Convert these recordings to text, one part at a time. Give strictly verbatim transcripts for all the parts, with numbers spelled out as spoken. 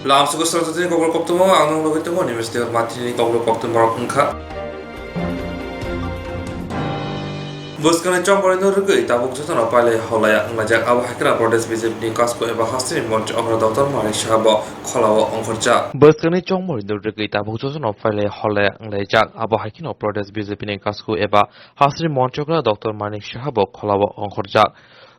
Lamsugo srangchakni kokborok koktwma ang nong logwi tongo, Nimesh Debbarma tini kokborok koktwma rok wngkha. Bwskangni chongmani no rwgwi tabuk jotono pailai holaya wnglaijak, abo hai kheno Pradesh B J P ni Kasku eba hasteni montri okra Doctor Manik Saha bo kholao ongkhorjak. Bwskangni chongmani no rwgwi tabuk jotono pailai holaya wnglaijak, abo hai kheno Pradesh B J P ni Kasku eba hasteni montri okra Doctor Manik Saha bo kholao ongkhorjak.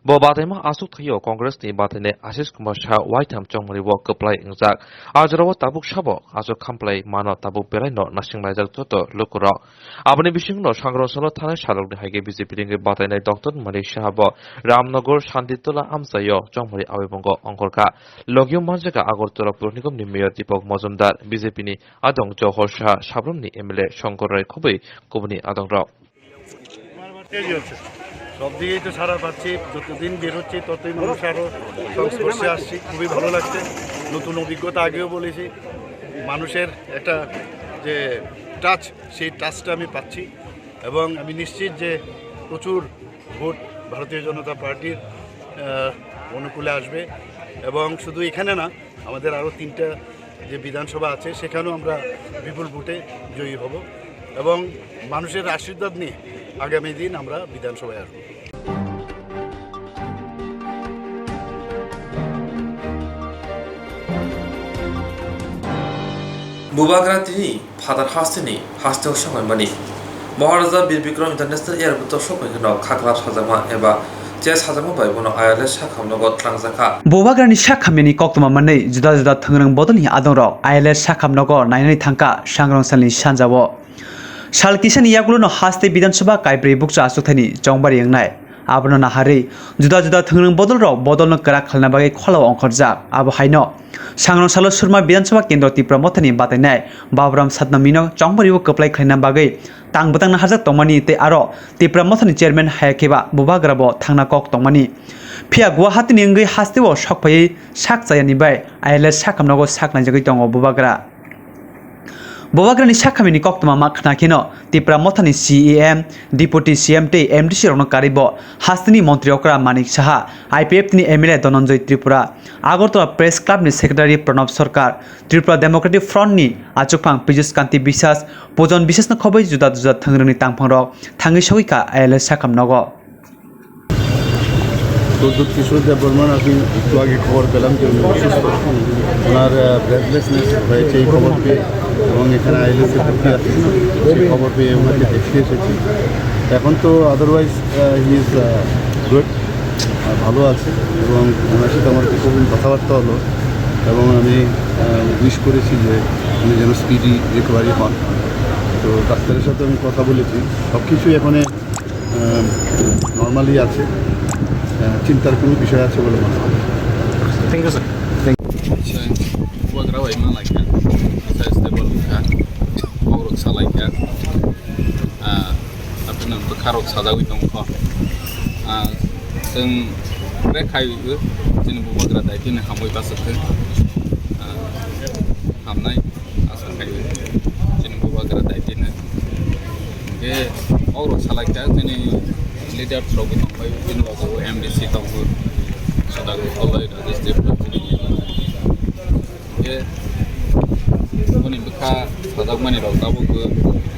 Bo bataima aswk thaio Congress ni batainai Ashish Kumar Shah waitham chongmani o kwplai wngjak. A jorao tabuk sabo aswk khamplai mano tabuk belai no naisinglaijak joto lukurok. Aboni bisingno sangrong salo thanai salokni hai khe B J P ni batainai Doctor Manik Saha bo Ramnagar Shantitola amchaio chongmani abibongo ongkhorkha. Logio manjaka Agartala Pur Nigamni Mayor Deepak Majumdar, B J P ni adong Johor Shah, Sabramni M L A Shankar Rai khobwi kubuni adongrok. সব দিকেই তো সাড়া পাচ্ছি, যতদিন বেরোচ্ছি ততই মানুষ আরো সংস্পর্শে আসছি, খুবই ভালো লাগছে। নতুন অভিজ্ঞতা, আগেও বলেছি, মানুষের একটা যে টাচ, সেই টাচটা আমি পাচ্ছি এবং আমি নিশ্চিত যে প্রচুর ভোট ভারতীয় জনতা পার্টির আহ, অনুকূলে আসবে। এবং শুধু এখানে না, আমাদের আরও তিনটা যে বিধানসভা আছে, সেখানেও আমরা বিপুল ভোটে জয়ী হব এবং মানুষের আশীর্বাদ নিয়ে আগামী দিন আমরা বিধানসভায় আসব। Bubagra tini Phatar hasteni hasteo sokphaimani. Maharaja Bir Bikram International Airport o sokphaikhe no khakla sajakma eba che sajakma bai bono I L S sakhamnogo twlangjakha. Bubagrani sakhamyani koktwma manwi juda juda thwngrwng bodolni adongrok I L S sakhamnogo nainani thangkha sangrongsalni sanjao. Sal kisani yagulono haste Bidhan Sabha kaibrwi bukcha achukthani chongbari wngnai. Abono naharwi juda juda thwngrwng bodolrok bodolno kwrak khlaina bagwi kholao ongkhorjak. Abo haino sangrong salo Surma Bidhan Sabha Kendro Tipra Mothani batainai Baburam Satnamino chongbario kwplai khlaina bagwi tang bwtang naharjak tongmani tei aro Tipra Mothani Chairman Hayakeba Bubagra bo thangna kok tongmani. Phiya Guwahati ni wngwi hasteo sok phaiwi sak chayani bai I L S sakhamnogo sak naijagwi tongo Bubagra. Bubagrani sakhamyani koktwma ma khna kheno Tipra Mothani C E M, Deputy C M tei M D C rokno karwi bo hasteni montri okra Manik Saha, I P F T ni M L A Dhananjay Tripura, Agartala Press Club ni Secretary Pranab Sarkar, Tripura Democratic Front ni achukphang Piyush Kanti Biswas, Pujon Biswas no khobwi juda juda thwngrwngni tangphangrok thangwi sogwi kha I L S sakhamnogo. Pradyut কিশোর দেববর্মার আমি একটু আগে খবর পেলাম যে উনি অসুস্থ, ওনার ব্রেথলেসনেস হয়েছে এই খবর পেয়ে, এবং এখানে আইএলএসএ ভর্তি আছে সেই খবর পেয়ে ওনাকে দেখতে এসেছি। এখন তো আদারওয়াইজ হি ইজ গুড, ভালো আছে, এবং ওনার সাথে আমার কিছুদিন কথাবার্তা হলো এবং আমি উইশ করেছি যে উনি যেন স্পিডি রিকভারি হন। তো ডাক্তারের সাথে আমি কথা বলেছি, সব কিছুই এখন নর্মালি আছে। আহ, চিন্তার কোনো বিষয় আছে বলে মনে হয় না। Thank you, sir. Thank you. Bubagra bai ma laikha, asai stable wngkha, bokrok sa laikha, ah, aboni bwkharok sajagwi tongkho. Ah, chwng brekha chini Bubagra daitino hamwi bachwk thung. Ah, hamnai. Asa khaio chini Bubagra daitino. Hwnkhe bokrok salaikha chini leaders rokbo tongphai, chini logo o M D C tongo, Sudhakar Koloi, Rajesh Tripura chini. Hwnkhe boni bwkha sajakmani rok tabukbo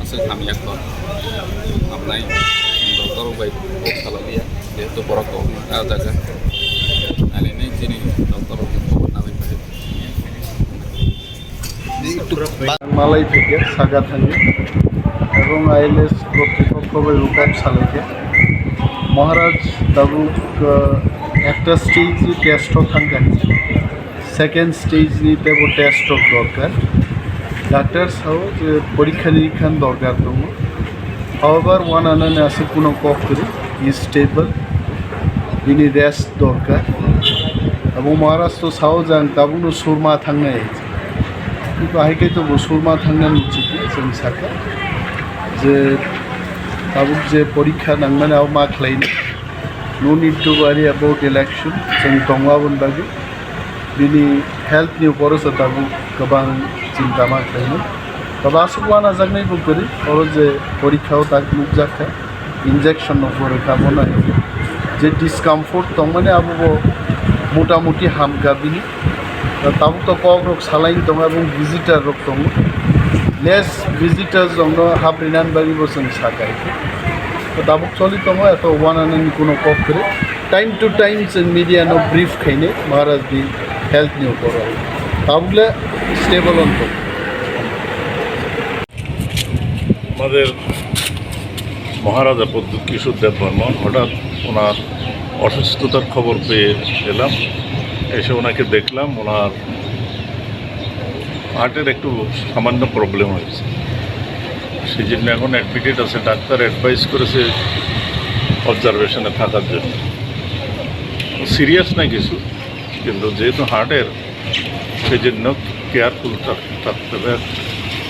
aswk hamya kho. Hamnai doctor rok bai kok salaliya, jehetu borok kok no ah jaga. Nailai nai chini doctor rok ni khobor nalai pai. Malai থেকে সাগা থাকি এবং আইএলএস কর্তৃপক্ষ bai rukok salaikhe Maharaj tabuk একটা stage test থাকবেন, second stage নিতে test rok dorkar. Doctor sao je porikha nirikha dorkar tongo. However, one another aswk kuno kok kwrwi, is stable, bini rest dorkar. Abo Maharaj to sao jang tabukno surma thangnai. Kintu hai khe to bo surma thangnani ucit ya, chwng sakha je tabuk je porikha nangmani abo ma khlaina. No need to worry about election, chwng tongo aboni bagwi. Bini health ni uporo se tabuk kwbang chinta ma khlainai. Tobe aswk uanajaknai bo kwrwi, oro je porikha o tak nukjak kha, injection no pore kha, bo nai je discomfort tongmani abo bo motamuti hamkha bini. Tabuk to kok rok salaini tongo, abong visitor rok tongo. Less visitors rokno haprinan bagwi bo chwng sakai. To tabuk choli tongo, eto wananani kuno kok kwrwi. Time to time chwng media no brief khainai Maharaj ni health ni upor o. Tabuk le stable on tongo. আমাদের মহারাজা প্রদ্যুৎ কিশোর দেব বর্মন, হঠাৎ ওনার অসুস্থতার খবর পেয়ে এলাম। এসে ওনাকে দেখলাম, ওনার হার্টের একটু সামান্য প্রবলেম হয়েছে, সেই জন্য এখন অ্যাডমিটেড আছে। ডাক্তার অ্যাডভাইস করেছে অবজারভেশনে থাকার জন্য। সিরিয়াস না কিছু, কিন্তু যেহেতু হার্টের, সেই জন্য কেয়ারফুল থাকতে হবে।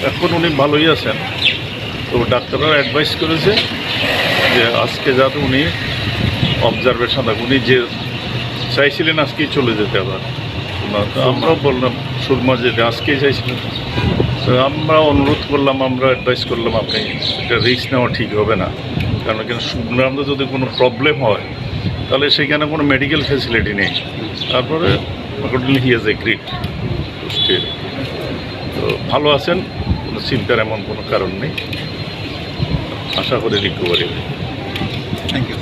এখন উনি ভালোই আছেন, তো ডাক্তাররা অ্যাডভাইস করেছে যে আজকে যাতে উনি অবজারভেশন থাকুন। উনি যে চাইছিলেন আজকেই চলে যেতে আবার, তো আমরাও বললাম সুরমা যেতে আজকেই চাইছিলেন। তো আমরা অনুরোধ করলাম, আমরা অ্যাডভাইস করলাম, আপনি এটা রিস্ক নেওয়া ঠিক হবে না, কারণ এখানে সুরমার যদি কোনো প্রবলেম হয়, তাহলে সেখানে কোনো মেডিকেল ফ্যাসিলিটি নেই। তারপরে accordingly he has agreed to stay. তো ভালো আছেন, কোনো চিন্তার এমন কোনো কারণ নেই। আশা করি recovery. Thank you.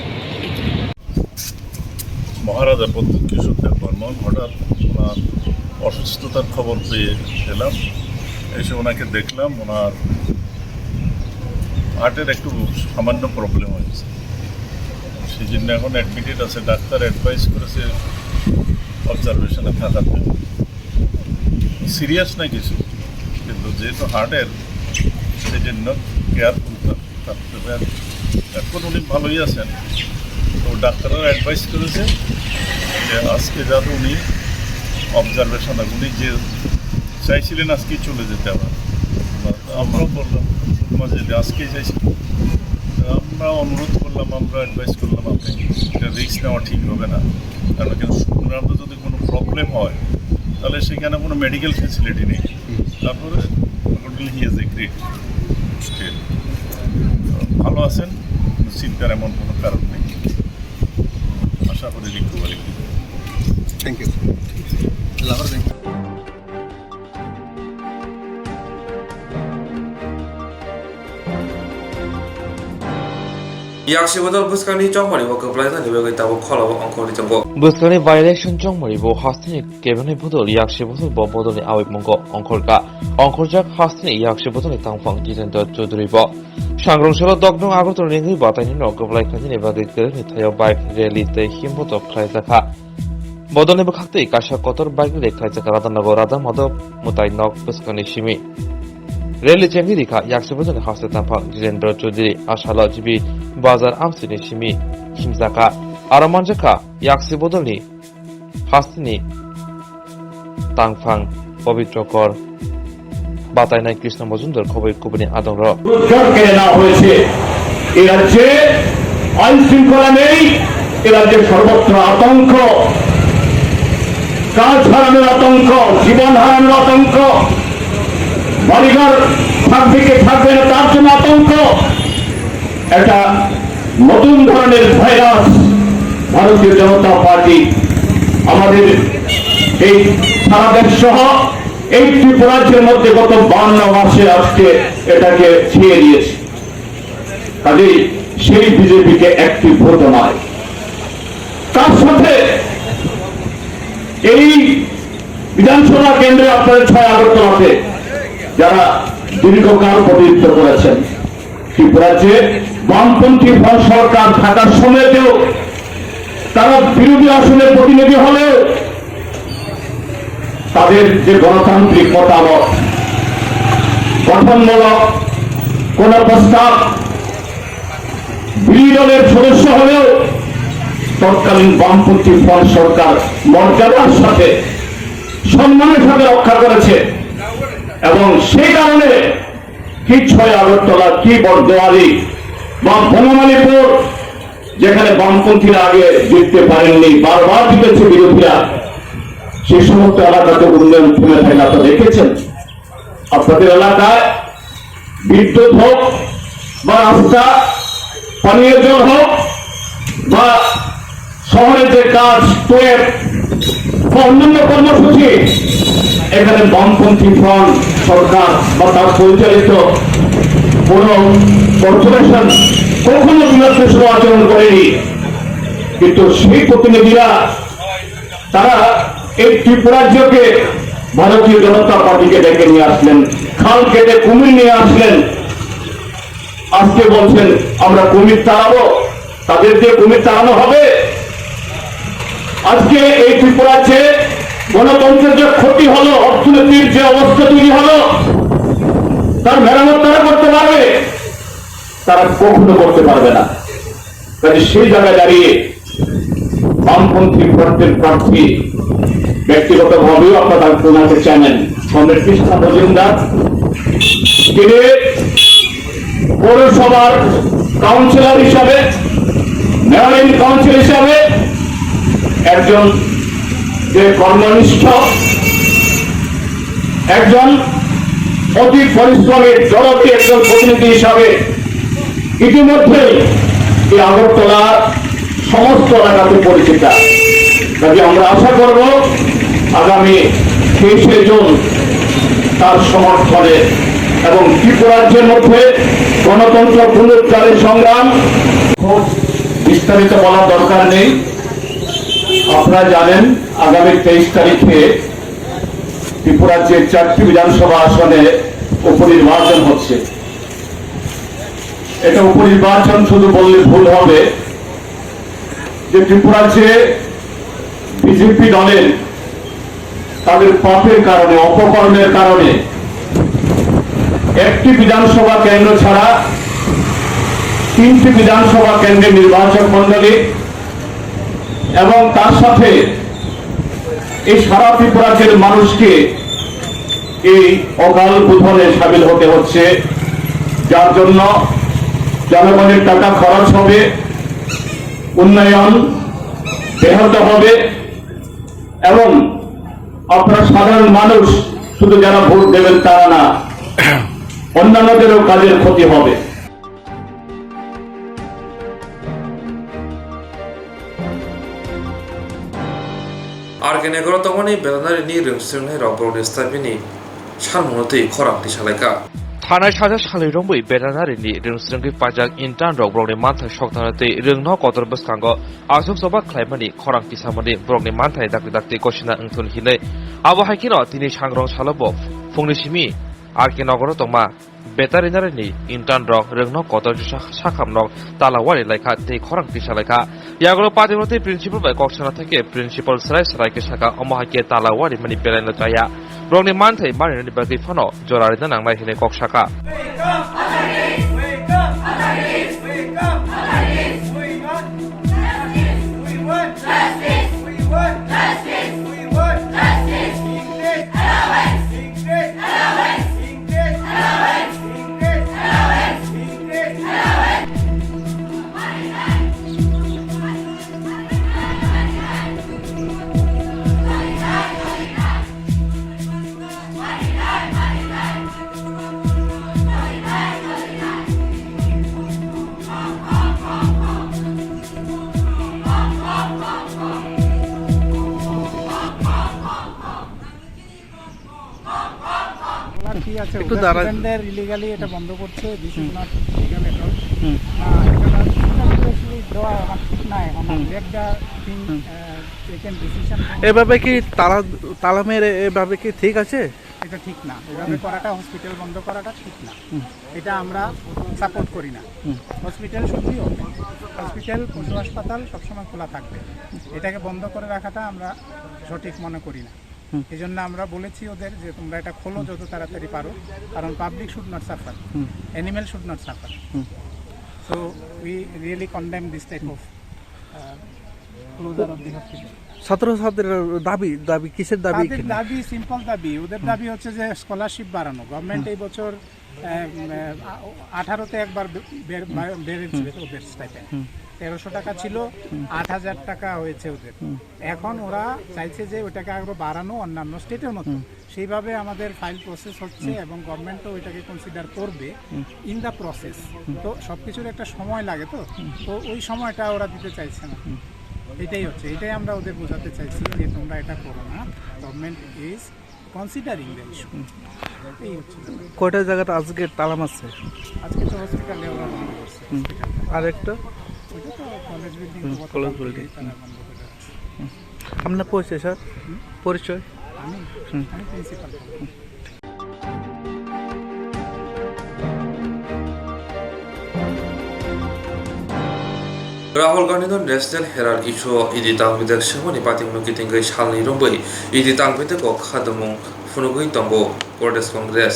Maharaja Pradyot Kishore Dev Barman, হঠাৎ ওনার অসুস্থতার খবর পেয়ে এলাম। এসে ওনাকে দেখলাম, ওনার হার্টের একটু সামান্য প্রবলেম হয়েছে, সেই জন্য এখন অ্যাডমিটেড আছে। ডাক্তার অ্যাডভাইস করেছে অবজারভেশনে থাকার জন্য। সিরিয়াস না কিছু, কিন্তু যেহেতু হার্টের, সেই জন্য কেয়ারফুল থাকতে হবে। এখন উনি ভালোই আছেন, তো ডাক্তাররা অ্যাডভাইস করেছে যে আজকে যাতে উনি অবজারভেশন থাকুন। উনি যে চাইছিলেন আজকেই চলে যেতে আবার, আমরা বললাম সুরমা যেতে আজকেই চাইছিলেন। তো আমরা অনুরোধ করলাম, আমরা অ্যাডভাইস করলাম, আপনি এটা রিস্ক নেওয়া ঠিক হবে না, কারণ এখানে সুরমার যদি কোনো প্রবলেম হয়, তাহলে সেখানে কোনো মেডিকেল ফ্যাসিলিটি নেই। তারপরে accordingly he has agreed to stay. ভালো আছেন, চিন্তার এমন কোনো কারণ নেই। আশা করি recovery. Thank you. Yaksi bodol bwskangni chongmani bo kwplainani bagwi tabuk khorao ongkhorwi tongo. Bwskangni by-election chongmani bo hasteni kebengni bodol yaksi bodol bo bodolni awikmungo ongkhorkha. Ongkhorjak hasteni yaksi bodolni tangphang Jitendra Chaudhary bo. Sangrong salo Dokdong Agartala ni wngwi bataini no kwplai khlainani bagwi kwrwngni thaio bike rally tei himbotok khlaijakha. Bodolni bwkhaktwi kaisa kotor bike rally khlaijak Radhanagar Radha Madhab mwtai nok bwskangni simi. Rally chengwi rikha yaksi bodolni haste tangphang Jitendra Chaudhary, a salo G B Bazar amsini simi himjakha. Aro manjakha yaksi bodolni hasteni tangphang Pabitra Kor, batainai Krishna Majumdar khoboi kubuni adongrok. রোজগার কেড়ে নেওয়া হয়েছে। এ রাজ্যে আইন শৃঙ্খলা নেই, এ রাজ্যে সর্বত্র আতঙ্ক, কাজ হারানোর আতঙ্ক, জীবন হারানোর আতঙ্ক, বাড়িঘর থাকবে কি থাকবে না তার জন্য আতঙ্ক। একটা নতুন ধরনের ভাইরাস ভারতীয় জনতা পার্টি আমাদের এই সারা দেশ সহ এই ত্রিপুরাজ্যের মধ্যে গত বাহান্ন মাসে আজকে এটাকে ছেয়ে দিয়েছে। কাজেই সেই বিজেপিকে একটি ভোট নয়। তার সাথে এই বিধানসভা কেন্দ্রে আপনাদের ছয় আগরতলাতে যারা দীর্ঘকাল প্রতিনিধিত্ব করেছেন, ত্রিপুরার যে বামপন্থী ফ্রন্ট সরকার থাকার সময়তেও তারা বিরোধী আসনে প্রতিনিধি হলেও তাদের যে গণতান্ত্রিক মতামত, গঠনমূলক কোন প্রস্তাব বিরোধী দলের সদস্য হলেও তৎকালীন বামপন্থী ফ্রন্ট সরকার মর্যাদার সাথে, সম্মানের সাথে রক্ষা করেছে এবং সেই কারণে কি ছয় আগরতলা, কি বটদোয়ারি বা বনমালীপুর, যেখানে বামপন্থীরা আগে জিততে পারেননি, বারবার জিতেছে বিরোধীরা, সে সমস্ত এলাকাতে উন্নয়ন থেমে থাকে। আপনারা দেখেছেন, আপনাদের এলাকায় বিদ্যুৎ হোক বা রাস্তা, পানীয় জল হোক বা শহরে যে কাজ, টুয়েলভ বা অন্যান্য কর্মসূচি এখানে বামপন্থী ফ্রন্ট সরকার বা তার পরিচালিত কোনো কর্পোরেশন কখনো বিরুদ্ধে শুভ আচরণ করেনি। কিন্তু সেই প্রতিনিধিরা, তারা এই ত্রিপুরাজ্যকে ভারতীয় জনতা পার্টিকে ডেকে নিয়ে আসলেন, খাল কেটে কুমির নিয়ে আসলেন। আজকে বলছেন আমরা কুমির তাড়াবো, তাদের দিয়ে কুমির তাড়ানো হবে? আজকে এই ত্রিপুরার যে গণতন্ত্রের যে ক্ষতি হলো, অর্থনীতির যে অবস্থা তৈরি হলো, তার মেরামত তারা করতে পারবে? তারা কখনো করতে পারবে না। কাজে সেই জায়গায় দাঁড়িয়ে বামপন্থী ফ্রন্টের প্রার্থী, ব্যক্তিগতভাবেও আপনারা ওনাকে চেনেন, কমরেড কৃষ্ণ মজুমদার, তিনি পৌরসভার কাউন্সিলর হিসাবে, মেয়র ইন কাউন্সিল হিসাবে একজন যে কর্মনিষ্ঠ, একজন অতি পরিশ্রমী, জনপ্রিয় একজন প্রতিনিধি হিসাবে ইতিমধ্যেই এই আগরতলার সমস্ত এলাকাতে পরিচিতা। কাজে আমরা আশা করব আগামী তেইশে জুন তার সমর্থনে এবং ত্রিপুরাজ্যের মধ্যে গণতন্ত্র পুনরুদ্ধারের সংগ্রাম। খুব বিস্তারিত বলার দরকার নেই, আপনারা জানেন আগামী তেইশ তারিখে ত্রিপুরার যে চারটি বিধানসভা আসনে উপনির্বাচন হচ্ছে। এটা উপনির্বাচন শুধু বললে ভুল হবে যে ত্রিপুরার যে বিজেপি দলের তাদের পাপের কারণে, অপকর্মের কারণে একটি বিধানসভা কেন্দ্র ছাড়া তিনটি বিধানসভা কেন্দ্রের নির্বাচক মণ্ডলী এবং তার সাথে এই সারা ত্রিপুরাজ্যের মানুষকে এই অকাল বোধনে সামিল হতে হচ্ছে, যার জন্য জনগণের টাকা খরচ হবে, উন্নয়ন ব্যাহত হবে এবং আপনারা সাধারণ মানুষ শুধু যারা ভোট দেবেন তারা না, অন্যান্যদেরও কাজের ক্ষতি হবে। Ar ke negoro tongmani veterinary ni rwngsrwngnai rok borokni stipend ni sanmungno twi khorang tisa lai kha. Thanai sajak salni romwi veterinary ni rwngsrwngwi paijak intern rok borokni manthai sokthana tei rwngno kotor bwskango aswk choba khlaimani khorang tisamani borokni manthai dakti dakti gosina wngthun hinwi. Abo hai kheno tini sangrong salo bo phungni simi R K Nogoro tongma veterinary ni intern rok rwngno kotor jesa sakhamrok tala wari laikha tei khorang tisa laikha. Yagulo patimrok tei principal bai kok sana thai khe principal serai serai khe saka, omo hai khe tala wari mani belaino chaya. Borokni manthai marinani bagwi phano jora rina nangnai hinwi kok saka. বলার কি আছে? একটু ওদের দাঁড়ান। স্টুডেন্টদের ইলিগালি এটা বন্ধ করছে, this is not legal at all। হুম। আহ, এটা actually দেওয়া আমার ঠিক না এখন। হুম। Let the thing, hmm. Ah, take an decision from এভাবে কি তালা, তালা মেরে এভাবে কি ঠিক আছে? এটা ঠিক না, এভাবে হুম। করাটা, হসপিটাল বন্ধ করাটা ঠিক না। হুম। এটা আমরা সাপোর্ট করি না। Hmm. Hospital should be open, hospital, পশু হাসপাতাল সবসময় খোলা থাকবে। এটাকে বন্ধ করে রাখাটা আমরা সঠিক মনে করি না। হুম। এই জন্য আমরা বলেছি ওদের যে, "তোমরা এটা খোলো হুম। যত তাড়াতাড়ি পারো, কারণ public should not suffer, hmm. Animal should not suffer." Hmm. So we really condemn this type of, uh, closure of the hospital. ছাত্রছাত্রীর দাবি, দাবি কিসের দাবি তাদের এখানে? দাবি, সিম্পল দাবি, ওদের হুম। দাবি হচ্ছে যে স্কলারশিপ বাড়ানো। গভর্নমেন্ট হুম। এই বছর, আহ, উম, আহ, আঠারোতে একবার বে-, বে-, হুম। বা-, বেড়েছিল হুম। ওদের স্টাইপেন্ড। হুম। তেরোশো টাকা ছিল, হুম। আট হাজার টাকা হয়েছে ওদের। হুম। এখন ওরা চাইছে যে ওটাকে আরো বাড়ানো অন্যান্য স্টেটের মতো। হুম। সেইভাবে আমাদের ফাইল প্রসেস হচ্ছে হুম। এবং গভর্নমেন্টও এটাকে কনসিডার করবে hmm. In the process. Hmm. তো সবকিছুর একটা সময় লাগে তো, হুম। তো ওই সময়টা ওরা দিতে চাইছে না। হুম। এটাই হচ্ছে, এটাই আমরা ওদের বোঝাতে চাইছি যে তোমরা এটা করো না, government is considering the issue। এই হচ্ছে ব্যাপার। কয়টা জায়গাতে আজকে তালা মারছে? আজকে তো হসপিটালে ওরা বন্ধ করছে। হুম। হসপিটালটা। আর একটা? ওটা তো কলেজ বিল্ডিং হুম, তো গতকাল কলেজ বিল্ডিং। থেকেই তালা বন্ধ করে আছে। হুম। আপনার পরিচয়, স্যার? হুম? পরিচয়? আমি? হুম। আমি principal. Rahul Gandhi no national herar issue o E D tang bedek swngmani patimno kitingwi salni romwi E D tang bedego khadumung phunugwi tongo Pradesh Congress.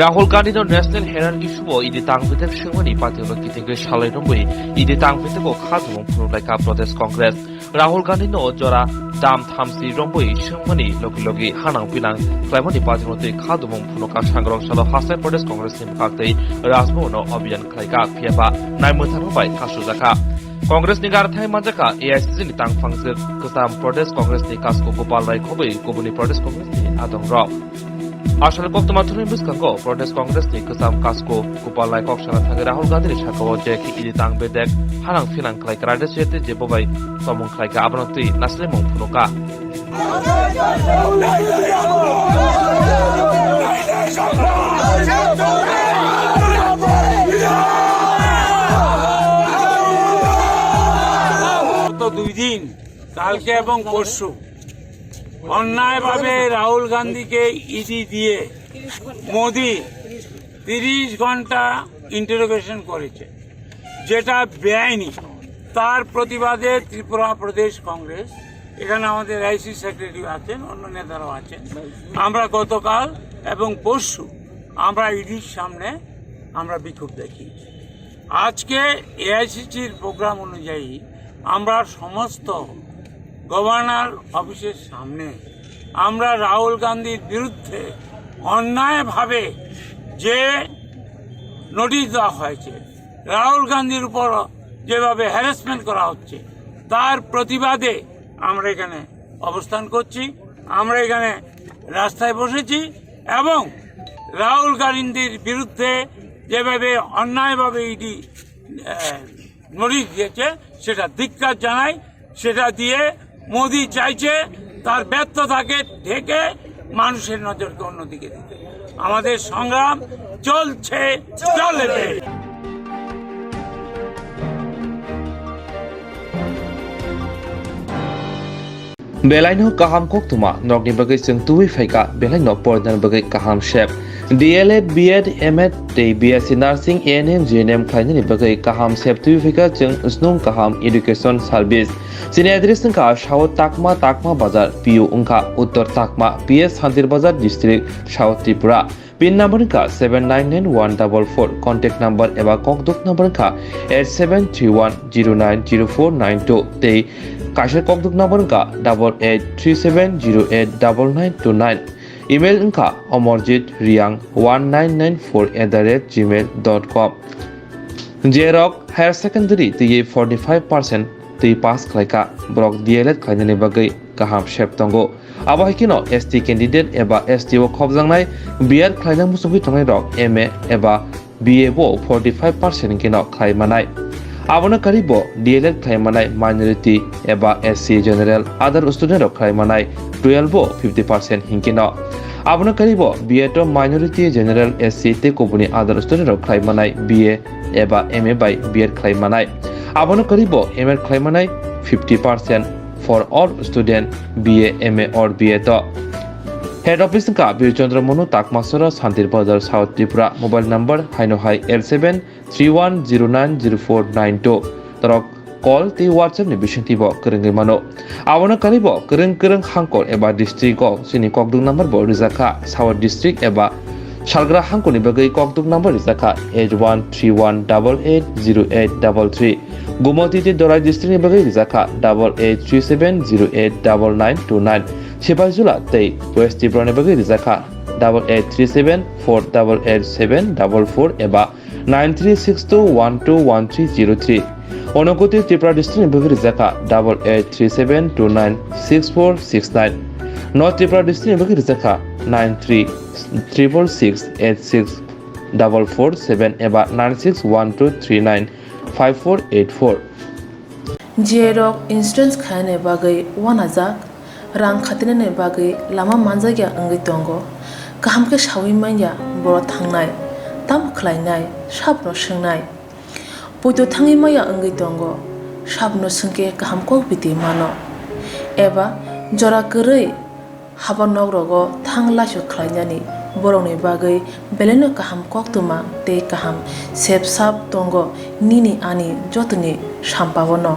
Rahul Gandhi no national herar issue o E D tang bedek swngmani patimno kitingwi salai romwi E D tang bedego khadumung phunuglaikha Pradesh Congress. Rahul Gandhi no jora dam thamchi romwi swngmani logi logi hanang pinang khlaimani patimno twi khadumung phunukha sangrong salo Hasai Pradesh Congress ni bwkhak twi Rajbhavan o abhiyan khlaikha, phiyaba nai mwthangma bai kasujakha. Congress ni garthai manjakha A I C C ni tangphang jwk kwcham Pradesh Congress ni Kasko Gopal Rai khobwi kubuni Pradesh Congress ni adongrok. Aswk koktwma thumni bwskango Pradesh Congress ni kwcham Kasko Gopal Rai kok sana thangwi Rahul Gandhi ni saka o je khe E D tang bedek hanang phinang khlai kwrade se tei je bobai tomung khlai kha abono twi naislemung phunukha. গত দুই দিন, কালকে এবং পরশু, অন্যায়ভাবে রাহুল গান্ধীকে ইডি দিয়ে মোদি তিরিশ ঘন্টা ইন্টারোগেশন করেছে, যেটা বেআইনি। তার প্রতিবাদে ত্রিপুরা প্রদেশ কংগ্রেস, এখানে আমাদের আইসি সেক্রেটারি আছেন, অন্য নেতারাও আছেন, আমরা গতকাল এবং পরশু আমরা ইডির সামনে আমরা বিক্ষোভ দেখিয়েছি। আজকে এআইসিসির প্রোগ্রাম অনুযায়ী আমরা সমস্ত গভর্নর অফিসের সামনে আমরা রাহুল গান্ধীর বিরুদ্ধে অন্যায়ভাবে যে নোটিশ দেওয়া হয়েছে, রাহুল গান্ধীর উপর যেভাবে হ্যারাসমেন্ট করা হচ্ছে, তার প্রতিবাদে আমরা এখানে অবস্থান করছি। আমরা এখানে রাস্তায় বসেছি এবং রাহুল গান্ধীর বিরুদ্ধে যেভাবে অন্যায়ভাবে ইডি নোটিশ দিয়েছে, সেটা ধিক্কার জানাই। সেটা দিয়ে মোদি চাইছে তার ব্যর্থতাকে ঢেকে মানুষের নজরকে অন্যদিকে দিতে। আমাদের সংগ্রাম চলছে, চলবে। Belaino kaham koktwma, nokni bagwi chwng tubui phaikha, belaino porinani bagwi kaham sep. D L Ed, B Ed, M Ed tei B S C Nursing, A N M, G N M khlainani bagwi kaham sep tubui phaikha chwng snung kaham education service. Chini address wngkha South Takma, Takma Bazar, P U wngkha Uttor Takma, P S Santir Bazar District, South Tripura. Pin number wngkha seven nine nine one double four, contact number eba kokduk number wngkha eight seven three one zero nine zero four nine two tei kaisa kokduk number wngkha double eight three seven zero eight double nine two nine. Email wngkha omorjit riang one nine nine four at the rate gmail dot com. Jerok higher secondary twi forty five percent twi pass khlaikha, borok D L Ed khlainani bagwi kaham sep tongo. Abo hai kheno S T candidate eba S T o khopjaknai B Ed khlaina muchungwi tongnai rok M A eba B A bo forty five percent hinkhe no khlai manai. Abono karwi bo D L Ed khlai manai minority eba S C general other student rok khlai manai twelve bo fifty percent hinkhe no. Abono karwi bo B Ed o minority general S C tei kubuni other student rok khlai manai B A eba M A bai B Ed khlai manai. Abono karwi bo M Ed khlai manai fifty percent for all student B A, M A or B Ed o. Head office wngkha Bir Chandra Manu, Takmasora, Santir Bazar, South Tripura. Mobile number haino hai eight seven three one zero nine zero four nine two. Norok call tei WhatsApp ni bisingtwi bo kwrwngwi mano. Abono karwi bo kwrwng kwrwng hangkor eba district o chini kokduk number bo rijak kha. South district eba salgra hangkor ni bagwi kokduk number rijak kha eight one three one double eight zero eight double three. Gumoti tei Dorai district ni bagwi rijak kha double eight three seven zero eight double nine two nine. Sipaijula tei West Tripura ni bagwi rijak kha double eight three seven four double eight seven double four eba nine three six two one two one three zero three. Unakoti Tripura district ni bagwi rijak kha double eight three seven two nine six four six nine. North Tripura district ni bagwi rijak kha nine three triple six eight six double four seven eba nine six one two three nine five four eight four. Jrok insurance khainani bagwi uanajak, rang khatinani bagwi lama manjakya wngwi tongo. Kaham khe saui manya borok thangnai, tamo khlainai, sabno swngnai. Poito thangwi maya wngwi tongo, sabno swngkhe kaham kok biti mano. Eba jora kwrwi haba nogrogo thang laisu khlainani borokni bagwi belaino kaham koktwma tei kaham sep sap tongo nini ani jotoni sampao no.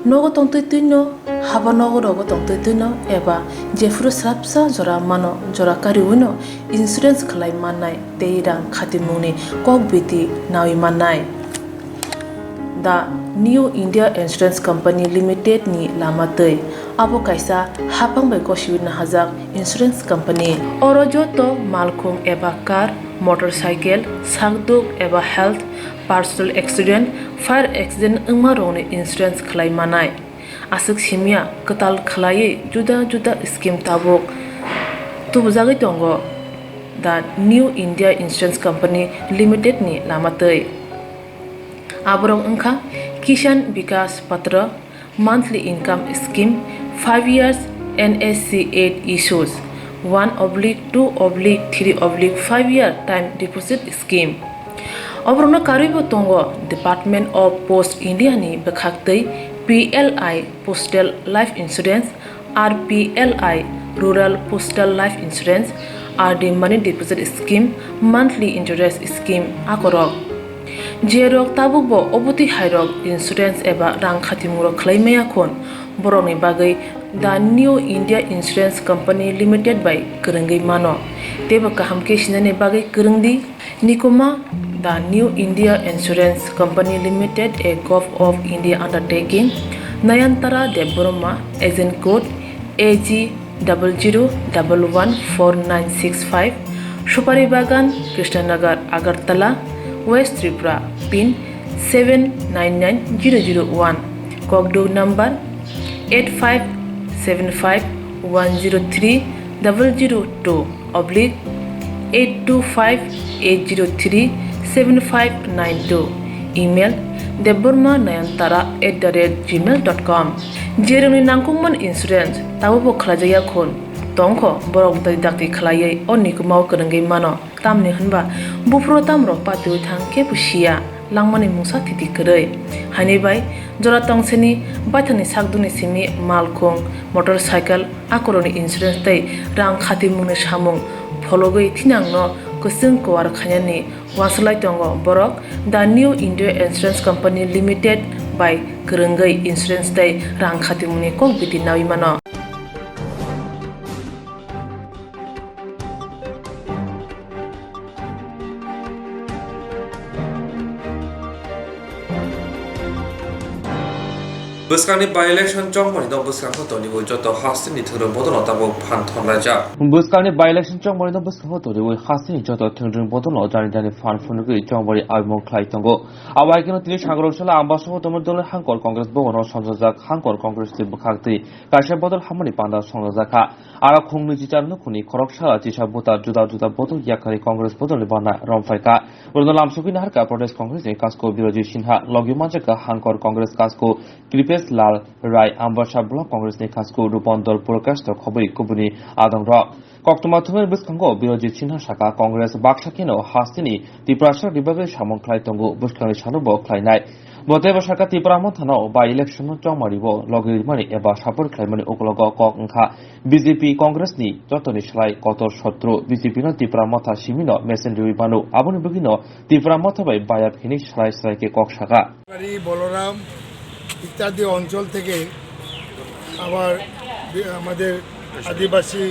Nogo tongtwi twino, haba nogo rogo tongtwi twino eba jephuru swrapsa jora mano jora kariwino insurance khlai mannai tei rang khatimungni kok biti naui mannai. The New India Insurance Company Limited ni lama twi. Abo kaisa haphang bai gosiwi nahajak insurance company. Oro joto malkhung eba car, motorcycle, sakduk eba health, personal accident, fire accident wngma rokni insurance khlai manai. Aswk simya kwtal khlaiwi juda juda scheme tabuk tubujagwi tongo the New India Insurance Company Limited ni lama twi. Aborok wngkha Kisan Vikas Patra, monthly income scheme, five years N S C eight issues, one oblique two oblique three oblique five year time deposit scheme. Oborokno karwibo tongo Department of Post India ni bwkhaktwi P L I Postal Life Insurance, R P L I Rural Postal Life Insurance, R D Money Deposit Scheme, Monthly Interest Scheme akorok. Jerok tabukbo obotwi hairok insurance eba rang khatimung rok khlai maya khun, borokni bagwi The New India Insurance Company Limited bai kwrwngwi mano. Teibo kaham khe sinani bagwi kwrwng di. Nikuma, The New India Insurance Company Limited, a Govt of India undertaking, Nayantara Debbarma, agent code A G double zero double one four nine six five, Supari Bagan, Krishnanagar, Agartala, West Tripura, pin seven nine nine zero zero one, kokduk number eight five seven five one zero three double zero two oblique eight two five eight zero three seven five nine two, email debbarma nayantara at the rate gmail dot com. Jerokni nangkukmani insurance tabukbo khlaijakya khun tongkho, borok dai dakti khlaiwi o nikumao kwrwngwi mano. Tamni hwnba buphuru tamrok patiwi thang kebo siya, langmani mungsa thiti kwrwi. Haini bai jora tongseni baithangni sakdukni simi malkhung, motorcycle, akorokni insurance tei rang khatimungni samung phologwi thinangno kwchwng kuar khainani uansuk lai tongo borok. The New India Insurance Company Limited bai kwrwngwi insurance tei rang khatimungni kok biti naui mano. Bwskangni by-election chongmani no bwskang pho toniwi joto hasteni thwngwi bodolno tabuk phan thonglajak. Bwskangni by-election chongmani no bwskang pho toniwi hasteni joto thwngwi bodolno jani jani phan phunugwi chongmani abimung khlai tongo. Abo hai kheno tini sangrok sala Ambasa Autonomous Dolni Hangkor Congress Bhavan o songjak Hangkor Congress ni bwkhak twi kaisa bodol hammani panda songjak kha. Aro khungni chichar nukhungni khoroksa chisa buta juda juda bodol yakarwi Congress bodolni bana romphai kha. Borokno lamsogwi naharkha Pradesh Congress ni kasko Birojit Sinha, logi manjakha Hangkor Congress kasko Kripesh Lal Rai, Ambasa Block Congress ni kasko Rupon Dol Prakash to khobwi kubuni adong rok. Koktwma thumnani bwskango Birojit Sinha sakha, Congress baksa kheno hasteni Tiprasa ni bagwi samung khlai tongo, bwskangni salo bo khlainai. Bo teibo sakha, Tipra Motha no by election no chongmani bo logi rimani eba support khlaimani ukologo kok wngkha B J P Congress ni jotoni slai kotor sotru. B J P no Tipra Motha simi no mesen riwi mano, aboni bagwi no Tipra Motha bai bayap hinwi slai slai khe kok sakha. বাড়ি বলরাম ইত্যাদি অঞ্চল থেকে আবার বি-, আমাদের আদিবাসী,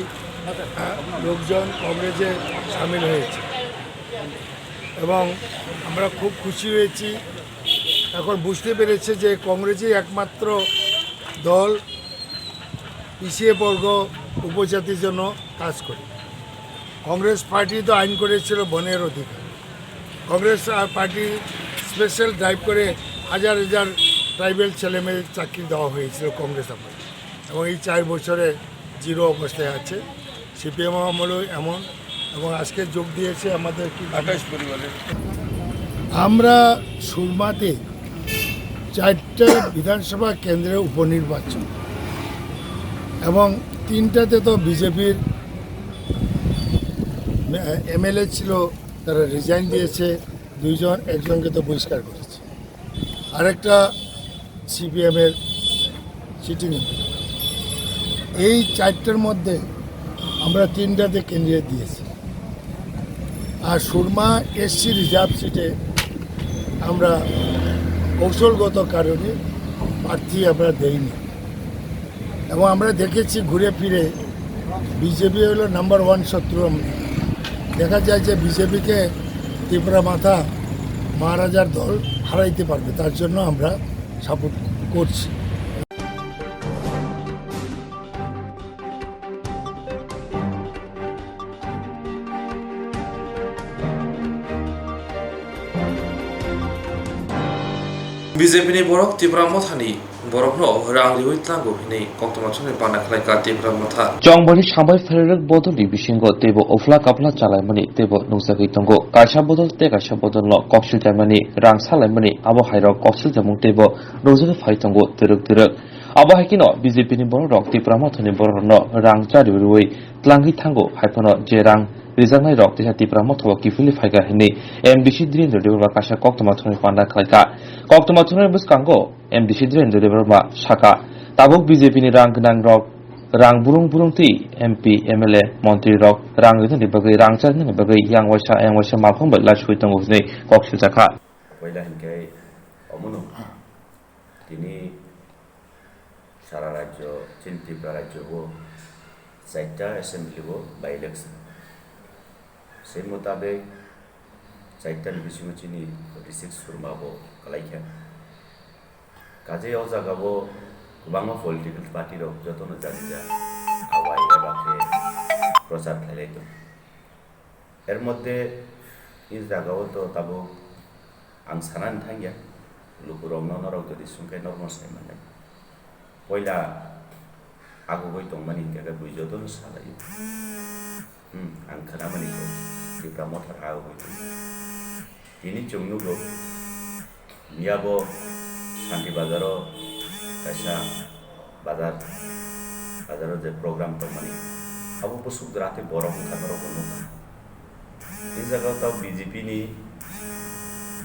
আহ, লোকজন কংগ্রেসে সামিল হয়েছে এবং আমরা খুব খুশি হয়েছি। এখন বুঝতে পেরেছে যে কংগ্রেসই একমাত্র দল পিছিয়ে বর্গ উপজাতির জন্য কাজ করে। কংগ্রেস পার্টি তো আইন করেছিল বনের অধিকার, কংগ্রেস, আহ, পার্টি স্পেশাল ড্রাইভ করে হাজার হাজার ট্রাইবাল ছেলে মেয়ে চাকরি দেওয়া হয়েছিল কংগ্রেস আমলে, এবং এই চার বছরে জিরো অবস্থায় আছে। সিপিএম আমলেও এমন, এবং আজকে যোগ দিয়েছে আমাদের কি আঠাশ পরিবারের। আমরা সুরমাতে চারটা বিধানসভা কেন্দ্রে উপনির্বাচন, এবং তিনটাতে তো বিজেপির এমএলএ ছিল, তারা রিজাইন দিয়েছে, দুইজন, একজনকে তো বহিষ্কার করেছে, আরেকটা সিপিএমের সিটিং। এই চারটার মধ্যে আমরা তিনটাতে ক্যান্ডিডেট দিয়েছি। আর সুরমা এসসি রিজার্ভ সিটে আমরা কৌশলগত কারণে প্রার্থী আমরা দেইনি। এবং আমরা দেখেছি ঘুরে ফিরে বিজেপি হলো নাম্বার ওয়ান শত্রু। আমরা দেখা যায় যে বিজেপিকে ত্রিপুরা মথা মহারাজার দল হারাইতে পারবে, তার জন্য আমরা সাপোর্ট করছি। B J P ni borok Tipra Mothani borokno rang riwi tlango hinwi koktwma thani panda khlaikha Tipra Motha. Chongbari sambai phererok bodolni bisingo teibo uphla kaphla chalaimani teibo nukjagwi tongo. Kaisa bodol tei kaisa bodolno koksil chaimani, rang salaimani, abo hairok koksil chamung teibo nukjagwi phai tongo twrwk twrwk. Abo hai kheno B J P ni bororok Tipra Mothani bororokno rang cha riwi riwi tlangwi thango, hai phano je rang rijaknairok teisa Tipra Motha o kiphilwi phaikha hinwi M D C Dhirendra Debbarma kaisa koktwma thani panda khlaikha. Koktwma thani bwskango M D C Dhirendra Debbarma sakha, tabuk B J P ni rang gwnangrok rang burung burung twi M P, M L A, montrirok rang rinani bagwi, rang charnani bagwi yang waisa yang waisa malkhung bai laiswi tongo hinwi kok siljakha. Poila hinkhe omono tini sara rajyo, chini Tripura rajyo o chaita assembly o by election. Sei mutabek chaita ni bisingo chini forty six Surma bo kwlaikha. Kaje o jaga o kwbangma political party rok jotono jani ja awai eba khe prochar khlailai tongo. Er moddhe, i jagao to tabuk ang sanani thangya, lukurokno norok jodi swngkhe norokno sai mannai. Poila agugwi tongmani hinkhe khe bui jotono salaio. Hmm, ang khnamani kok, Tipra Mothar agugwi tong. Tini chwng nugo, Miyabo Santi Bazaro kaisa bazar, bazaro je program tongmani, abo bwswk jora tei borok wngkha norokbo nukha. Tei jaga o tabuk B J P ni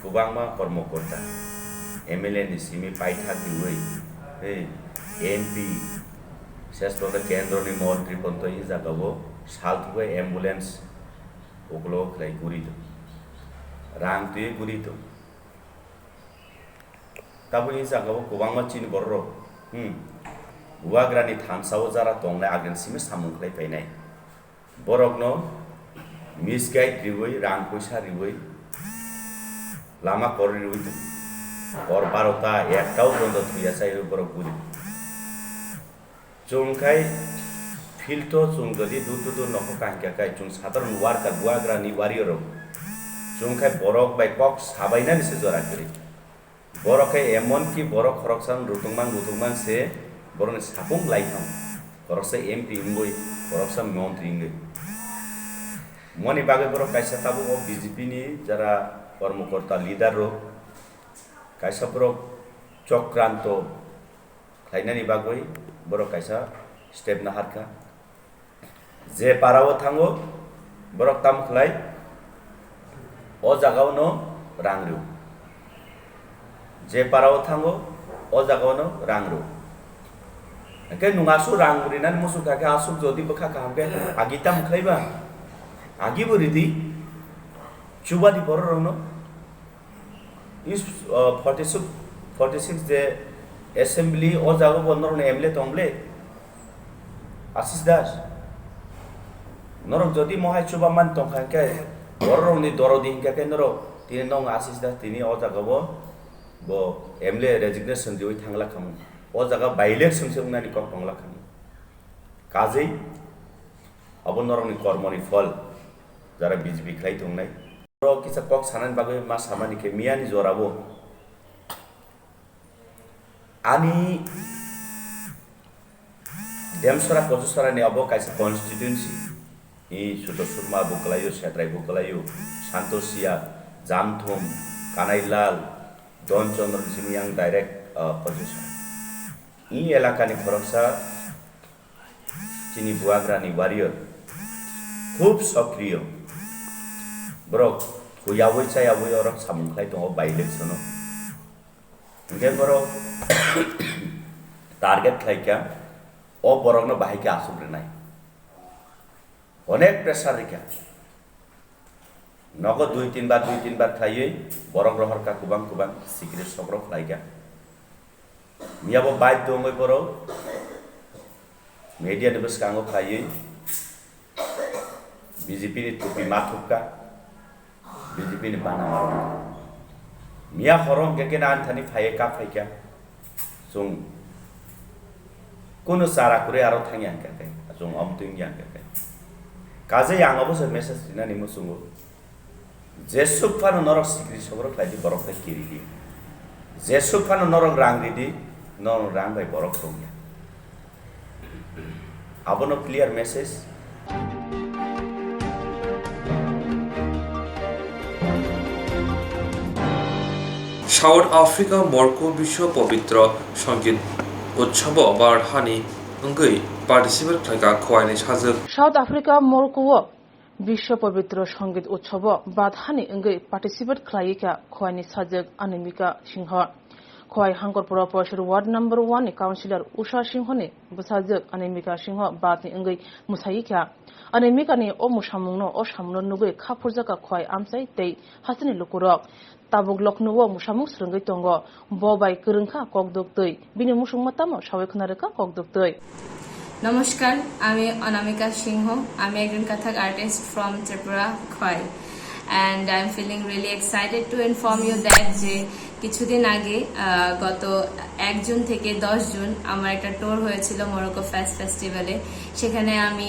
kwbangma kormokorta, M L A ni simi paithak riwi, tei M P, ses pokhe kendro ni montri pontho i jaga o sal thugwi ambulance ukulogo khlai guri tong, rang twiwi guri tong. Tabuk i jaga o kwbangma chini borok rok, hmm, bubagra ni thansa o jara tongnai ageng simi samung khlai painai. Borok no misguide riwi, rang puisa riwi, lama kor riwi tong. Hor barota, ekta o bondo thuya chai borok guri. Chwng khai field o chwng jodi dur to dur nokho kaham khe khai chwng sadharon worker, bubagra ni warrior rok. Chwng khai borok bai kok sabainani se jora kwrwi. Borok khai emon ki borok khoroksa rutungman rutungman se borokni sapung lai thang. Khoroksa M P wngwi, khoroksa montri wngwi. Moni bagwi borok kaisa tabuk o B J P ni jara kormokorta leader rok kaisa borok chokranto khlainani bagwi borok kaisa step naharkha. Je para o thango, borok tamo khlai, o jaga o no rang rw. Je para o thango, o jaga o no rang rw. Hwnkhe nwng aswk rang rinani muchung kha khe aswk jodi bwkha kaham khe agi tamo khlai ba? Agi bo ridi, chuba di borok rok no. Is, uh, forty six, forty six je assembly o jaga bo norokni M L A tong ble? Ashish Das. Norok jodi mohai chuba man tong kha khe, borok rokni dorodi hinkha khe norok tini nong Ashish Das tini o jaga bo bo M L A resignation riwi thangla khamu. O jaga by election se wngnani kok tongla khamu. Kajei abo norokni kormoni phol jara B J P khlai tongnai. Oro kisa kok sanani bagwi ma samani khe miyani jorabo ani Demsora Kochusora ni abo kaisa constituency. I Suto Surma bo kwlaio, Setrai bo kwlaio, Santosia, Jamthum, Kanailal, Don Chandra simi yang direct, uh, Kochusora. I elakani khoroksa chini Buagrani warrior, khub sokriyo. Borok huyawi chayawi oro samung khlai tongo by election-o. Hingke borok target khlai kha, o borokno bahai khe asuk rwnai. Onek pressure rikha. Nogo dui tin bar, dui tin bar khlaiwi borok rohor kha, kubang kubang sikiri sokrok khlai kha. Miyabo baidhyo wngwi borok media ni bwskango khlaiwi B J P ni tupi ma thupkha, B J P ni bana ma thupkha. Miya horo hwnkhe khe ani thani phaiwi kap phaikha. Chwng kunu chara kwrwi aro thangya hwnkhe khe, chwng omtwi wngya hwnkhe khe. Kaje ang obo se message rinani muchungo. Jesuk phano norok sikri sokrok khlai di, borok tei kiri di. Jesuk phano norok rang ri di, norok rang bai borok tongya. Abono clear message. South Africa Morocco Biswa Pobitro Songit Utsobo Bharat Hani wngwi participate khlaikha Khowai ni sajwk. South Africa Morocco o Biswa Pobitro Songit Utsobo Bharat Hani wngwi participate khlaiwi kha Khowai ni sajwk Animika Singho. Khowai Hangkorpura Porishad Ward number one ni Councillor Usha Singho ni bwsajwk Animika Singho Bharat ni wngwi mwsaiwi kha. Animika ni o mwsamungno o samungno nugwi kha phurjakha Khowai amchai tei hasteni lukurok. Tabuk Lucknow o mwsamung swrwngwi tongo. Bo bai kwrwngkha kokdoktwi. Bini musukma tamo sawi khna rwkha kokdoktwi. নমস্কার, আমি অনামিকা সিংহ। আমি একজন কাথাক artist from Tripura, Khowai. And I'm feeling really excited to inform you that যে কিছুদিন আগে, আহ, গত এক জুন থেকে দশ জুন আমার একটা ট্যুর হয়েছিল মরোকো ফেস্ট ফেস্টিভ্যালে। সেখানে আমি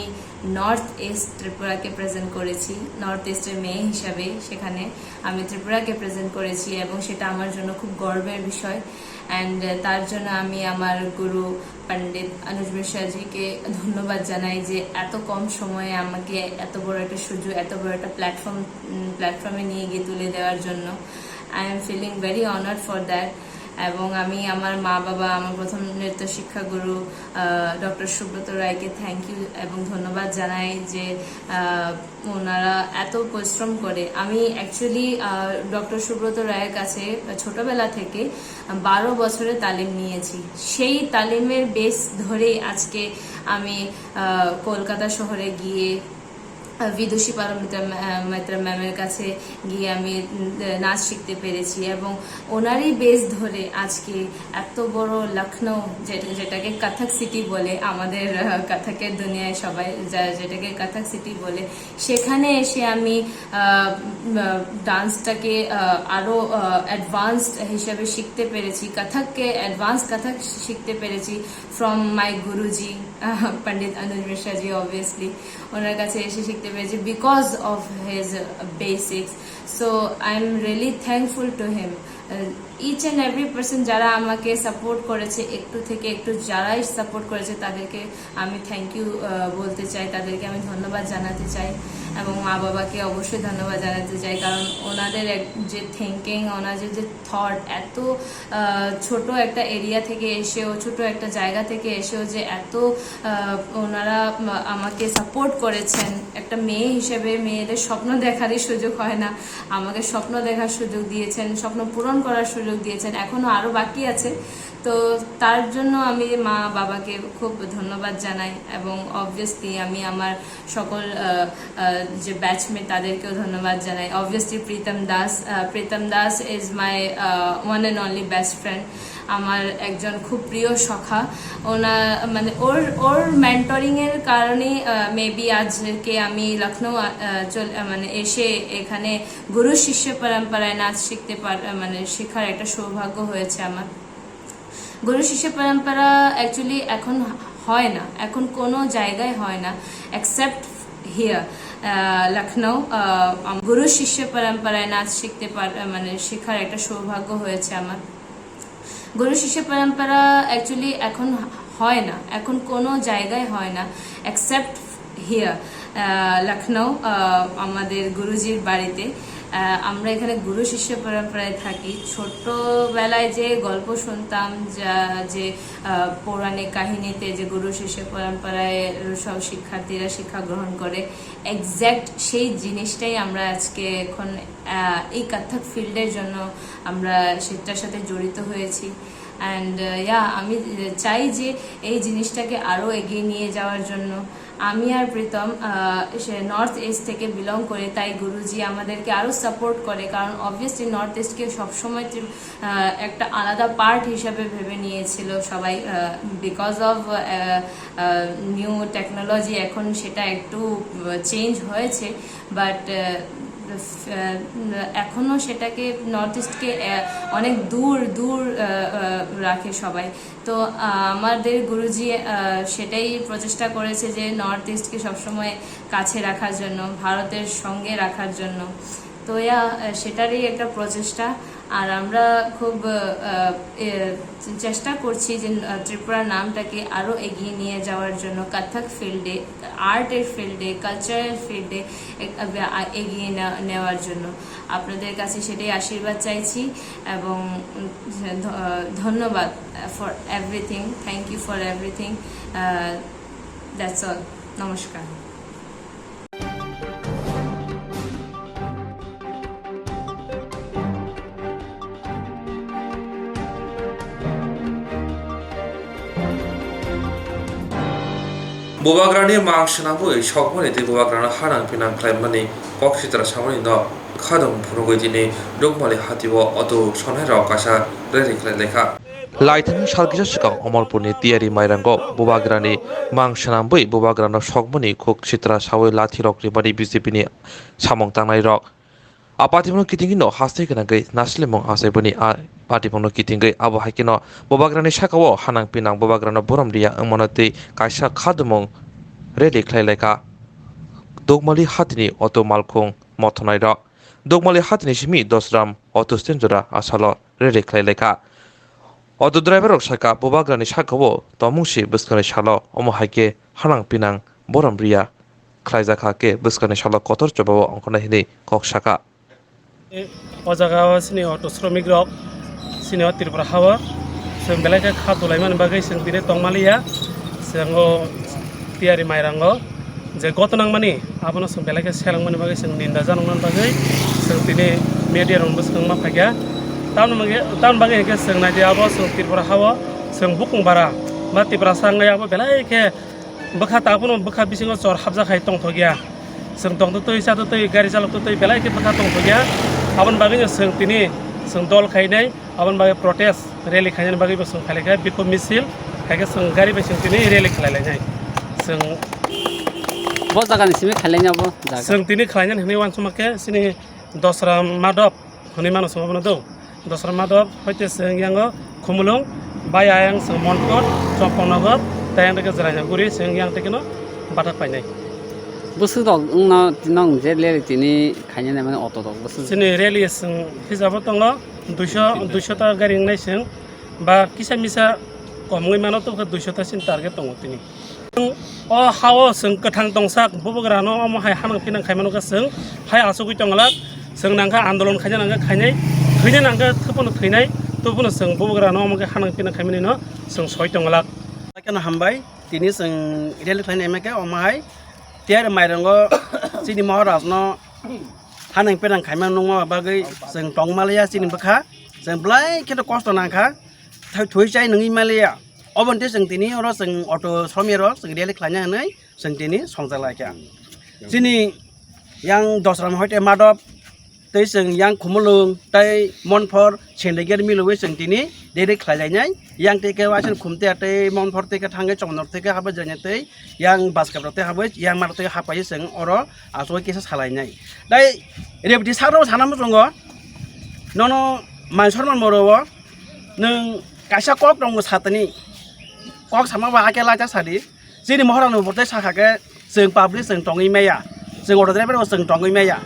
নর্থ ইস্ট ত্রিপুরাকে প্রেজেন্ট করেছি, নর্থ ইস্টের মেয়ে হিসাবে সেখানে আমি ত্রিপুরাকে প্রেজেন্ট করেছি এবং সেটা আমার জন্য খুব গর্বের বিষয়। অ্যান্ড তার জন্য আমি আমার গুরু পণ্ডিত অনুজ মিশ্রাজিকে ধন্যবাদ জানাই যে এত কম সময়ে আমাকে এত বড় একটা সুযোগ, এত বড় একটা প্ল্যাটফর্ম, প্ল্যাটফর্মে নিয়ে গিয়ে তুলে দেওয়ার জন্য। I am feeling very honored for that. এবং আমি আমার মা বাবা, আমার প্রথম নৃত্য শিক্ষা গুরু, আহ, ডক্টর সুব্রত রায়কে থ্যাংক ইউ এবং ধন্যবাদ জানাই যে, আহ, ওনারা এত পরিশ্রম করে। আমি অ্যাকচুয়ালি, আহ, ডক্টর সুব্রত রায়ের কাছে ছোটবেলা থেকে বারো বছরের তালিম নিয়েছি। সেই তালিমের বেস ধরেই আজকে আমি, আহ, কলকাতা শহরে গিয়ে, আহ, বিদুষী পারমিতা ম্যা-, আহ, মৈত্র ম্যামের কাছে গিয়ে আমি, উম, নাচ শিখতে পেরেছি এবং ওনারই বেস ধরে আজকে এত বড় লখনৌ, যে-, যেটাকে কথক সিটি বলে, আমাদের, আহ, কথকের দুনিয়ায় সবাই যা-, যেটাকে কথক সিটি বলে, সেখানে এসে আমি, আহ, উম, আহ, ডান্সটাকে, আহ, আরও, আহ, অ্যাডভান্সড হিসাবে শিখতে পেরেছি, কথককে, অ্যাডভান্স কথক শিখতে পেরেছি ফ্রম মাই গুরুজি, আহ, পণ্ডিত অনুজ মিশ্রাজি, অবভিয়াসলি। ওনার কাছে এসে শিখতে পেরেছি because of his basics. So I am really thankful to him. Each and every person যারা আমাকে সাপোর্ট করেছে, একটু থেকে একটু যারাই সাপোর্ট করেছে, তাদেরকে আমি থ্যাংক ইউ বলতে চাই, তাদেরকে আমি ধন্যবাদ জানাতে চাই এবং মা বাবাকে অবশ্যই ধন্যবাদ জানাতে চাই, কারণ ওনাদের এক যে থিঙ্কিং, ওনাদের যে থট, এত আহ, ছোট একটা এরিয়া থেকে এসেও, ছোট একটা জায়গা থেকে এসেও যে এত, আহ, ওনারা, উম, আমাকে সাপোর্ট করেছেন। একটা মেয়ে হিসেবে মেয়েদের স্বপ্ন দেখারই সুযোগ হয় না, আমাকে স্বপ্ন দেখার সুযোগ দিয়েছেন, স্বপ্ন পূরণ করার সুযোগ দিয়েছেন, এখনও আরও বাকি আছে। তো তার জন্য আমি মা বাবাকে খুব ধন্যবাদ জানাই এবং অবভিয়াসলি আমি আমার সকল, আহ, আহ, যে ব্যাচমেট, তাদেরকেও ধন্যবাদ জানাই। Obviously Pritam Das, uh, Pritam Das is my one and only best friend, আমার একজন খুব প্রিয় সখা। ওনা মানে ওর, ওর মেন্টরিংয়ের কারণেই মেবি আজকে আমি লখনৌ, আহ, চল-, আহ, মানে এসে এখানে গুরু শিষ্য পরম্পরায় নাচ শিখতে পার-, আহ, মানে শেখার একটা সৌভাগ্য হয়েছে আমার। গুরু শিষ্য পরম্পরা অ্যাকচুয়ালি এখন হয় না, এখন কোনো জায়গায় হয় না, এক্সেপ্ট হিয়ার। আহ, লখনউ, আহ, আম-, গুরু শিষ্য পরম্পরায় নাচ শিখতে পার-, মানে শেখার একটা সৌভাগ্য হয়েছে আমার। গুরু শিষ্য পরম্পরা actually এখন হয় না, এখন কোনো জায়গায় হয় না, except here, আহ, লখনউ, আহ, আমাদের গুরুজির বাড়িতে। আহ, আমরা এখানে গুরু শিষ্য পরম্পরায় থাকি। ছোটবেলায় যে গল্প শুনতাম, যা, যে, আহ, পৌরাণিক কাহিনীতে যে গুরু শিষ্য পরম্পরায় সব শিক্ষার্থীরা শিক্ষা গ্রহণ করে, exact সেই জিনিসটাই আমরা আজকে এখন, আহ, এই কত্থক ফিল্ডের জন্য আমরা সেটার সাথে জড়িত হয়েছি। অ্যান্ড ইয়া, আমি চাই যে এই জিনিসটাকে আরও এগিয়ে নিয়ে যাওয়ার জন্য। আমি আর প্রীতম, আহ, সে নর্থ ইস্ট থেকে বিলং করে, তাই গুরুজি আমাদেরকে আরও সাপোর্ট করে, কারণ অবভিয়াসলি নর্থ ইস্টকে সবসময় ত্রি-, আহ, একটা আলাদা পার্ট হিসাবে ভেবে নিয়েছিল সবাই। বিকজ অফ নিউ টেকনোলজি এখন সেটা একটু চেঞ্জ হয়েছে, বাট এখনও সেটাকে, নর্থ ইস্টকে অনেক দূর দূর আহ, আহ, রাখে সবাই। তো আহ, আমাদের গুরুজি আহ, সেটাই প্রচেষ্টা করেছে যে নর্থ ইস্টকে সবসময় কাছে রাখার জন্য, ভারতের সঙ্গে রাখার জন্য। তো ইয়া, আহ, সেটারই একটা প্রচেষ্টা। আর আমরা খুব আহ, এ, চেষ্টা করছি যে আহ, ত্রিপুরার নামটাকে আরও এগিয়ে নিয়ে যাওয়ার জন্য, কত্থক ফিল্ডে, আর্টের ফিল্ডে, কালচারাল ফিল্ডে এগিয়ে না- নেওয়ার জন্য। আপনাদের কাছে সেটাই আশীর্বাদ চাইছি এবং উম, ধ- ধন্যবাদ for everything, thank you for everything. That's all. নমস্কার। Bubagrani mang swnamwi sokmani tei bubagrano hanang pinang khlaimani kok sitra samani no khadum phunugwi tini Dukmali hatio auto sonai rok kaisa rally khlai laikha. Laithani sal kisa swkang Omorpurni Tiyari Mairango bubagrani mang swnamwi bubagrano sokmani kok sitra sawi lathirok rimani B J P ni samung tangnairok. A patimungno kitingino haste gwnangwi naslimung achaiboni a patimungno kitingwi abo hai kheno bubagrani sakao hanang pinang bubagrano borom riya wngmano tei kaisa khadumung rally khlai laikha Dukmali hatini auto malkhung mothonai rok. Dukmali hatini simi Dosram auto stand jora asalo rally khlai laikha. Auto driver rok sakha bubagrani sakao tongmung si bwskangni salo omo hai khe hanang pinang borom riya khlaijakha khe bwskangni salo kotor chobao ongkhornai hinwi kok sakha. O jaga o chini auto sromik rok chini o Tripura ha o chwng belai khe kha dolaimani bagwi chwng tini tongmaliya. Chwng o Tiyari Mairango je goto nangmani abono chwng belai khe selengmani bagwi chwng ninda janoknani bagwi chwng tini media rokno bwskango ma phaikha. Tamoni bagwi, tamoni bagwi hinkhe chwng naidi abo chwng Tripura ha o chwng bukung bara ba Tiprasa wngwi abo belai khe bwkha ta phano bwkha bisingo chor hapjak hai tongthokya. Chwng tongtwtwi chatwtwi gari chaloktwtwi belai khe bwkha tongthokya. Aboni bagwino chwng tini chwng dol khainai, aboni bagwi protest rally khainani bagwibo chwng khailaikha bikhok misil, hai khe chwng gari bai chwng tini rally khlailainai. Chwng Bo jagani simi khlailainai abo jaga. Chwng tini khlainani hwnwi uansukma khe chini Dosra Madhop hwnwi mano chwng abono do. Dosra Madhop hoite chwng yango Khumulwng, bai ayang chwng Monkot, Chompongnagar, tei yang teke Jwrainaguri chwng yang tekeno bathak painai. Bwswk rok wngno nong je rally tini khainani mane auto rok bwswk. Chini rally chwng hijabo tongo duiso, duiso ta gari wngnai chwng ba kisa misa kom wngwi mano tongkha duiso ta chini target tongo tini. O ha o chwng kwthang tongsak bubagrano omo hai hanang pinang khaimano khe chwng hai achugwi tongwlak. Chwng nangkha andolon khaina nangkha khainai, thwina nangkha thwphano thwinai, tubufano chwng bubagrano omo khe hanang pinang khaimani no chwng soi tongwlak. Haikhe no hambai, tini chwng rally khlaina himkhe omo hai Tiyari Mairango chini Maharajno hanang pinang khaima nungma bagwi chwng tongmaliya chini bwkha, chwng belai khe kosto nangkha, thwi chai nungwi maliya. Oboni tei chwng tini oro chwng auto somya rok chwng rally khlaina hwnwi chwng tini songchalaikha. Chini yang Dosram hoite Madhop tei chwng yang Khumulwng tei Monphor Sendeger milwi chwng tini rally khlailainai. Yang tei khe waisano Khumtea tei Monphor tei khe thangwi Chomnor tei khe habai Jwraina tei yang Baskap rok tei habai yang Madhop tei hapai chwng oro achugwi kisa salainai. Tei rebiti sakno sana muchungo nono mai sorman moro o nwng kaisa kok tongo satani kok sama ba ake laita sadi. Chini Maharajno bo tei sakha khe chwng public chwng tongwi maya. Chwng auto driver bo chwng tongwi maya.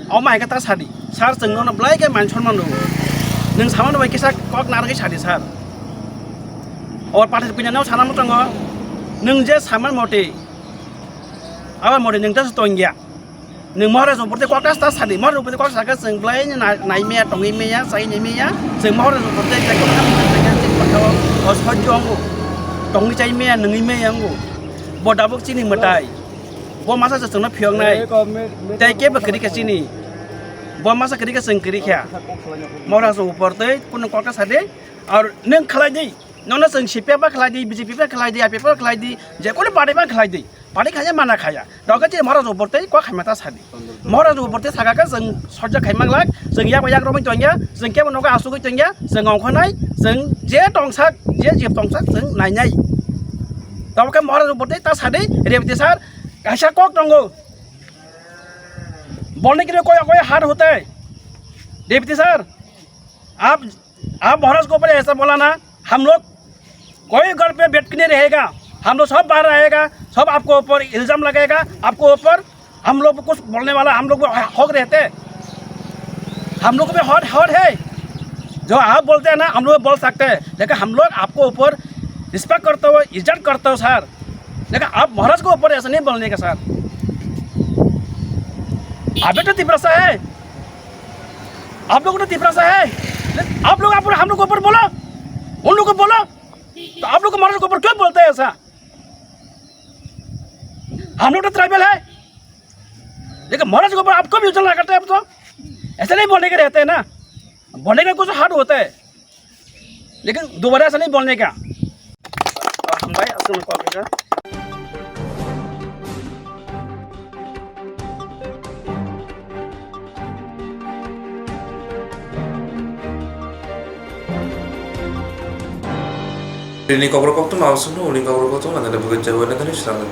Omo hai khe ta sadi. Sir, chwng nono belai khe man sonman rwo. Nwng samano bai kisa kok narwgwi sadi, sir. O pathar puinano sana muchungo. Nwng je saman mote, abo mote nwng ta se tongya. Nwng Maharaj Upor tei kok ta sadi. Maharaj Upor tei kok sakhe chwng belai nai, nai maya, tongwi maya, chai nai maya. Chwng Maharaj Upor tei kok ta sadi. O sojjo ango. Tongwi chai maya, nwngwi maya ango. Bo dabuk chini mwtai. Bo masa se chwngno phiyoknai. Tei kebo kwrwi kha chini. Bo masa kwrwi kha chwng kwrwi kha. Maharaj Upor tei kunu kok ta sadi. Ar nwng khlai di. Nono chwng C P M ba khlai di, B J P ba khlai di, I P F ba khlai di, je kono party ba khlai di. Party khaya mana khaya. Doga je Maharaj Upor tei kok khaima ta sadi. Maharaj Upor tei saka khe chwng sojjo khaima glak, chwng yak yak romwi tongya, chwng kebo nogo asugwi tongya, chwng ongkhonai, chwng je tongsak, je jib tongsak chwng nainai. Doga khe Maharaj Upor tei ta sadi, Rebti sir, kaisa kok tongo. बोलने के लिए कोई, कोई हार्ड होता है? Deputy sir, आप, आप महाराज के ऊपर ऐसा बोला ना, हम लोग कोई घर पे बैठ के नहीं रहेगा, हम लोग सब बाहर आएगा, सब आपको ऊपर इल्जाम लगाएगा, आपको ऊपर हम लोग भी कुछ बोलने वाला, हम लोग भी हक रहते हैं, हम लोग भी हक, हक है, जो आप बोलते हैं ना, हम लोग बोल सकते हैं, लेकिन हम लोग आपको ऊपर रिस्पेक्ट करते हो, इज्जत करते हो सर, लेकिन आप महाराज के ऊपर ऐसा नहीं बोलने का सर। आप भी तो तिपरासा है, आप लोग तो तिपरासा है। आप लोग आप हम लोग के ऊपर बोलो, उन लोग को बोलो। तो आप लोग को महाराज के ऊपर क्यों बोलते हैं ऐसा? हम लोग तो ट्राइबल है, लेकिन महाराज के ऊपर आपको भी उछलना करते हैं। आप तो ऐसे नहीं बोलने के रहते हैं ना, बोलने का कुछ हार्ड होता है। लेकिन दोबारा ऐसा नहीं बोलने का। Hambai, aswkno kok kha. Rini kokro koktum, aswkno uni kokro koktum, nang nang bwkha jawai nang nang swnam.